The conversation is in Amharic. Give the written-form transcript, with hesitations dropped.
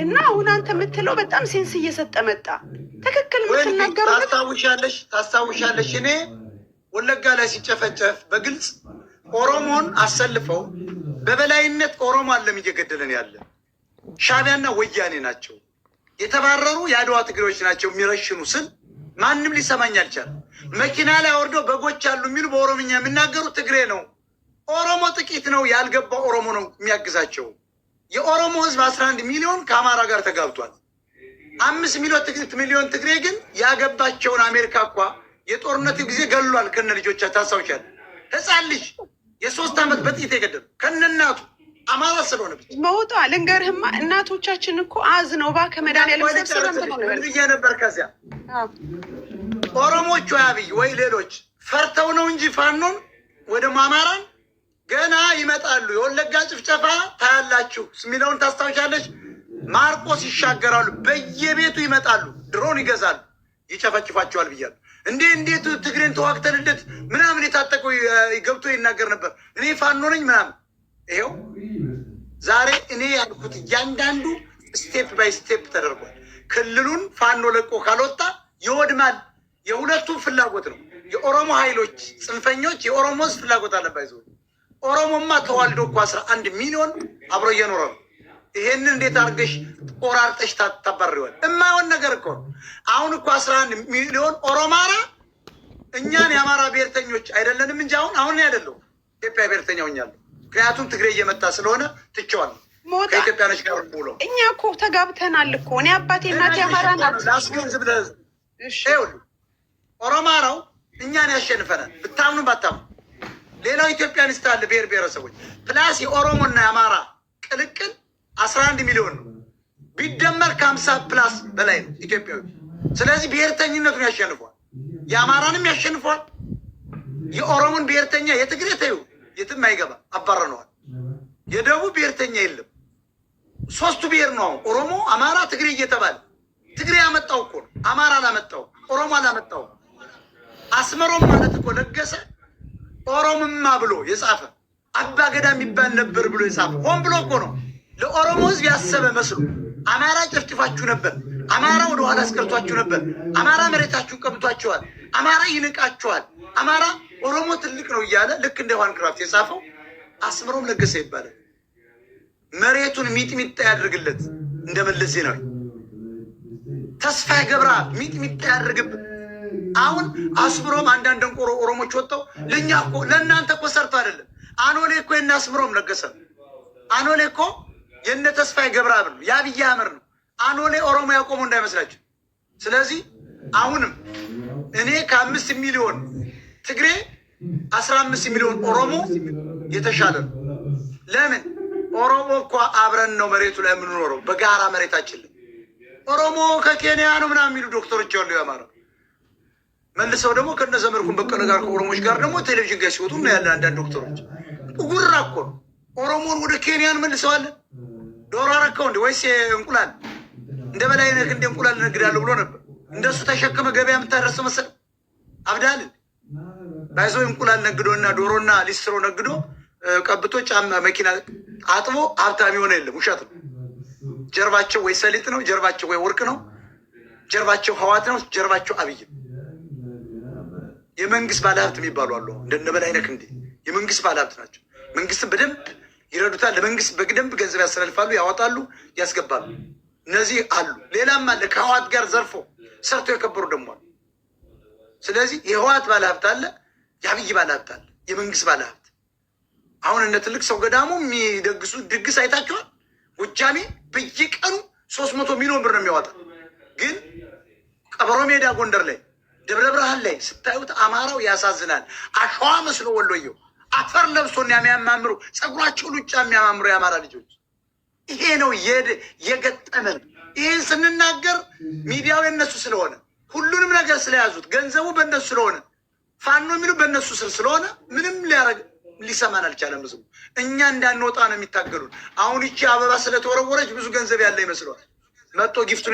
እና አሁን አንተ የምትለው በጣም sense እየሰጠ መጣ። ትክክል የምትናገሩ ታስታውሻለሽ፣ ታስታውሻለሽ እኔ ወለጋ ላይ ሲጨፈጨፍ በግልጽ ኦሮሞን አሰልፈው በበላይነት ኦሮሞ አለም እየገደለን ያለ ሻዕቢያና ወያኔ ናቸው፣ የተባረሩ የአድዋ ትግሬዎች ናቸው የሚረሽኑ ስል ማንም ሊሰማኝ አልቻለም። መኪና ላይ አወርደው በጎች አሉ የሚሉ በኦሮምኛ የሚናገሩ ትግሬ ነው። ኦሮሞ ጥቂት ነው፣ ያልገባ ኦሮሞ ነው የሚያግዛቸው። የኦሮሞ ህዝብ 11 ሚሊዮን ከአማራ ጋር ተጋብቷል። 5 ሚሊዮን ትግሬ ግን ያገባቸውን አሜሪካ እኳ የጦርነት ጊዜ ገሏል ከነ ልጆቻ፣ ታስታውሻለህ? ህፃን ልጅ የ3 ዓመት በጥይት የገደሉ ከነ እናቱ አማራ ስለሆነ ብቻ። መውጣ ልንገርህማ፣ እናቶቻችን እኮ አዝነው እባክህ መድኃኒዓለም ሰብስበን ብለው ነው። ምን ብዬ ነበር? ከዚያ ኦሮሞች ወይ አብይ ወይ ሌሎች ፈርተው ነው እንጂ ፋኖን ወይ ደግሞ አማራን ገና ይመጣሉ። የወለጋ ጭፍጨፋ ታያላችሁ የሚለውን ታስታውሻለች። ማርቆስ ይሻገራሉ፣ በየቤቱ ይመጣሉ፣ ድሮን ይገዛሉ፣ ይጨፈጭፏቸዋል ብያለሁ። እንዴ እንዴት ትግሬን ተዋግተንለት ምናምን የታጠቀው ገብቶ ይናገር ነበር። እኔ ፋኖ ነኝ ምናምን። ይኸው ዛሬ እኔ ያልኩት እያንዳንዱ step by step ተደርጓል። ክልሉን ፋኖ ለቆ ካልወጣ ይወድማል። የሁለቱም ፍላጎት ነው። የኦሮሞ ኃይሎች ጽንፈኞች፣ የኦሮሞ ህዝብ ፍላጎት አለባ ይዘ ኦሮሞማ ተዋልዶ እኮ 11 ሚሊዮን አብሮ እየኖረ ነው። ይሄንን እንዴት አድርገሽ ቆራርጠሽ ታባሪዋል? የማይሆን ነገር እኮ ነው። አሁን እኮ 11 ሚሊዮን ኦሮማራ እኛን የአማራ ብሔርተኞች አይደለንም እንጂ አሁን አሁን አይደለሁም ኢትዮጵያ ብሔርተኛ ሆኛለሁ። ምክንያቱም ትግሬ እየመጣ ስለሆነ ትቼዋለሁ። ሞጣ ከኢትዮጵያኖች ጋር ውሎ እኛ እኮ ተጋብተናል እኮ። እኔ አባቴ እናቴ አማራ ናት። ላስገንዝብ ለህዝብ። ይኸውልህ ኦሮማራው እኛን ያሸንፈናል፣ ብታምኑ ባታምኑ። ሌላው Ethiopianist አለ፣ ብሔር ብሔረሰቦች plus የኦሮሞና የአማራ ቅልቅል 11 ሚሊዮን ነው። ቢደመር ከ50 plus በላይ ነው ኢትዮጵያዊ። ስለዚህ ብሔርተኝነቱን ያሸንፈዋል፣ የአማራንም ያሸንፈዋል። የኦሮሞን ብሔርተኛ የትግሬ ተይው የትም አይገባ አባረነዋል። የደቡብ ብሔርተኛ የለም። ሶስቱ ብሔር ነው አሁን ኦሮሞ፣ አማራ፣ ትግሬ እየተባለ። ትግሬ ያመጣው እኮ ነው። አማራ አላመጣው፣ ኦሮሞ አላመጣው። አስመሮም ማለት እኮ ለገሰ ኦሮምማ ብሎ የጻፈ፣ አባ ገዳ የሚባል ነበር ብሎ የጻፈ ሆን ብሎ እኮ ነው። ለኦሮሞ ሕዝብ ያሰበ መስሎ አማራ ጨፍጭፋችሁ ነበር፣ አማራ ወደ ኋላ አስቀርቷችሁ ነበር፣ አማራ መሬታችሁን ቀምቷችኋል፣ አማራ ይንቃችኋል፣ አማራ ኦሮሞ ትልቅ ነው እያለ ልክ እንደ ዮሐን ክራፍት የጻፈው አስመሮም ለገሰ ይባላል። መሬቱን ሚጥሚጣ ያድርግለት እንደ መለስ ዜናዊ፣ ተስፋዬ ገብረአብ ሚጥሚጣ ያድርግብን። አሁን አስምሮም አንዳንድ ደንቆሮ ኦሮሞች ወጥተው ለእኛ እኮ ለእናንተ እኮ ሰርቶ አይደለም። አኖሌ እኮ የነ አስምሮም ለገሰ ነው። አኖሌ እኮ የነ ተስፋዬ ገብረአብ ነው፣ የአብይ አህመድ ነው። አኖሌ ኦሮሞ ያቆመው እንዳይመስላችሁ። ስለዚህ አሁንም እኔ ከ5 ሚሊዮን ትግሬ 15 ሚሊዮን ኦሮሞ የተሻለ ነው። ለምን? ኦሮሞ እኮ አብረን ነው መሬቱ ላይ የምንኖረው፣ በጋራ መሬታችን ላይ። ኦሮሞ ከኬንያ ነው ምናምን የሚሉ ዶክተሮች ያሉ የአማራ መልሰው ደግሞ ከነ ዘመድኩን በቀለ ጋር ከኦሮሞች ጋር ደግሞ ቴሌቪዥን ጋር ሲወጡ እናያለን። አንዳንድ ዶክተሮች ጉራ እኮ ነው። ኦሮሞን ወደ ኬንያን መልሰዋለን። ዶሮ አረከው እንዴ ወይስ እንቁላል? እንደ በላይ እንደ እንቁላል እነግዳለሁ ብሎ ነበር። እንደሱ ተሸክመ ገበያ የምታደርሰው መሰለህ? አብዳልን ባይዞ እንቁላል ነግዶና ዶሮና ሊስትሮ ነግዶ ቀብቶ ጫማ መኪና አጥቦ ሀብታም የሆነ የለም። ውሸት ነው። ጀርባቸው ወይ ሰሊጥ ነው፣ ጀርባቸው ወይ ወርቅ ነው፣ ጀርባቸው ህዋት ነው፣ ጀርባቸው አብይ ነው። የመንግስት ባለሀብት የሚባሉ አሉ። እንደነ በላይነህ ክንዴ የመንግስት ባለሀብት ናቸው። መንግስትን በደንብ ይረዱታል። ለመንግስት በደንብ ገንዘብ ያስተላልፋሉ፣ ያወጣሉ፣ ያስገባሉ። እነዚህ አሉ። ሌላም አለ ከህዋት ጋር ዘርፎ ሰርቶ የከበሩ ደግሞ አሉ። ስለዚህ የህዋት ባለሀብት አለ፣ የአብይ ባለሀብት አለ፣ የመንግስት ባለሀብት። አሁን እነ ትልቅ ሰው ገዳሙ የሚደግሱ ድግስ አይታችኋል። ጎጃሜ በየቀኑ 300 ሚሊዮን ብር ነው የሚያወጣ። ግን ቀበሮ ሜዳ ጎንደር ላይ፣ ደብረ ብርሃን ላይ ስታዩት አማራው ያሳዝናል። አሸዋ መስሎ ወሎየው አፈር ለብሶ የሚያማምሩ፣ ፀጉራቸው ሉጫ የሚያማምሩ የአማራ ልጆች። ይሄ ነው የገጠመን። ይህን ስንናገር ሚዲያው የነሱ ስለሆነ፣ ሁሉንም ነገር ስለያዙት፣ ገንዘቡ በእነሱ ስለሆነ፣ ፋኖ የሚሉ በእነሱ ስር ስለሆነ ምንም ሊያደርግ ሊሰማን አልቻለም። ህዝቡ እኛ እንዳንወጣ ነው የሚታገሉን። አሁን ይቺ አበባ ስለተወረወረች ብዙ ገንዘብ ያለ ይመስለዋል። መጥቶ gift ኡን